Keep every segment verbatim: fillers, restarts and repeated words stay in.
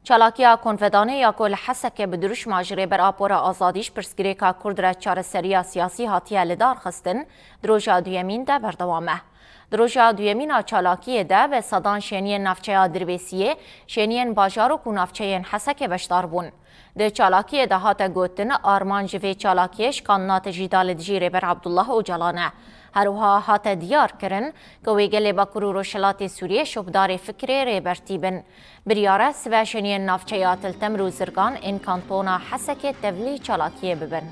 Çalakiya konvedanê ya ku li Hesekê bi dirûşma ji Rêber Apo re azadî ji pirsgirêka Kurd re çareseriya siyasî hatiye lidarxistin, di roja duyemîn de berdewam e. Di roja duyemîn a çalakiyê de bi sedan şêniyên navçeya Dirbêsiyê, şêniyên bajarok û navçeyên Hesekê beşdar bûn. Di çalakiyê de hate gotin, armanc ji vê çalakiyê şikandina tecrîda li dijî Rêber Abdullah Ocalan e. Her wiha hate diyar kirin ku wê gelê Bakur û Rojhilatê Sûriyê şopdarê fikrê Rêbertî bin. Biryar e sibe şêniyên navçeya Til Temr û Zirgan ên kantona Hesekê tevlî çalakiyê bibin.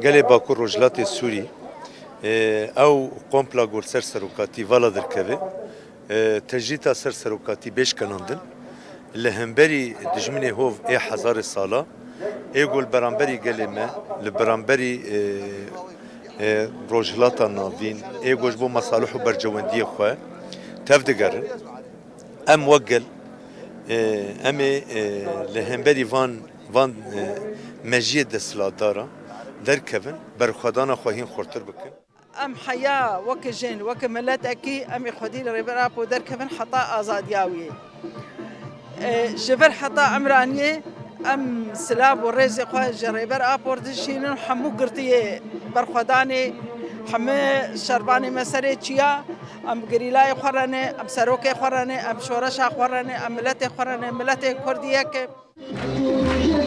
Gelê Bakur Rojhilatê Sûrî, e, ew kompla ku li ser serokatî vala derkeve, e, tecrîta ser serokatî bê şikenandin. Li hemberî dijminê hov ê hezarê sala, ê ku li beramberî gelê me, li beramberî, e, e, Rojhilata Navîn, ê ku ji bo mesalih û berjewendiyê xwe tevdigerin. Em wek gel, e, em ê, e, li hemberî van, van, e, mejiyê desthilatdara derkevin, berxwedana xwe hîn xurtir bikin. Em heya weke jin, weke miletekî, em ê xwedî li Rêber Apo derkevin heta azadiya wî. E, ji vir heta Emraniyê em silav û rêzê xwe ji Rêber Apo re dişînin, hemû girtiyê berxwedanê, hemû şervanê me serê çiya, em gerîlayê xwe re ne, em serokê xwe re ne, em şoreşa xwe re ne, em miletê xwe re ne, miletê Kurdî yek e.